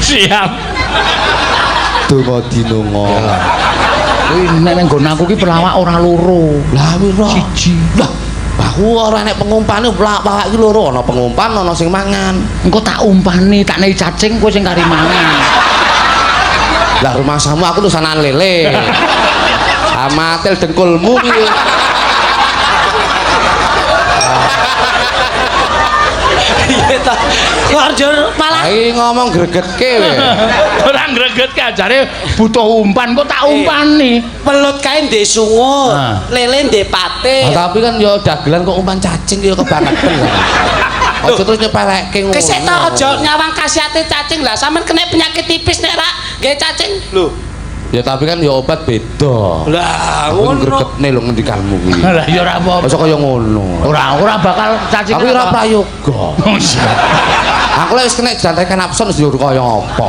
Siap. Donga dinonga. Kuwi nek nang nggon aku ki pelawak ora loro. Lah piro? Siji. Lah, aku ora nek pengumpane, pelawak iki loro, ana pengumpan ana sing mangan. Engko tak umpani, tak nei cacing, kowe sing kari mangan. Lah rumahsamu aku tusanan lele. Amatil dengkulmu piye? Iya ta. Kok malah Iki ngomong gregetke kowe. Ora gregetke, ajare butuh umpan kok tak umpani. Pelut kae ndek sungut, lele ndek pate. Lah, tapi kan yo dagelan kok umpan cacing yo kebangetan. Aja terus nyepelekke ngono. Kesek ta aja nyawang kasiate cacing lah, sampean kena penyakit tipis nek ra nggih cacing. Lho. Ya tapi kan ya obat beda. Lah Aku ngono. gregetne lho ngendikanmu kuwi. Lah ya ora apa-apa. Masa kaya ngono. Ora bakal cacing. Aku ora prayoga. Oh, iya. Aku lek wis kena jantekan absen wis yo kaya apa.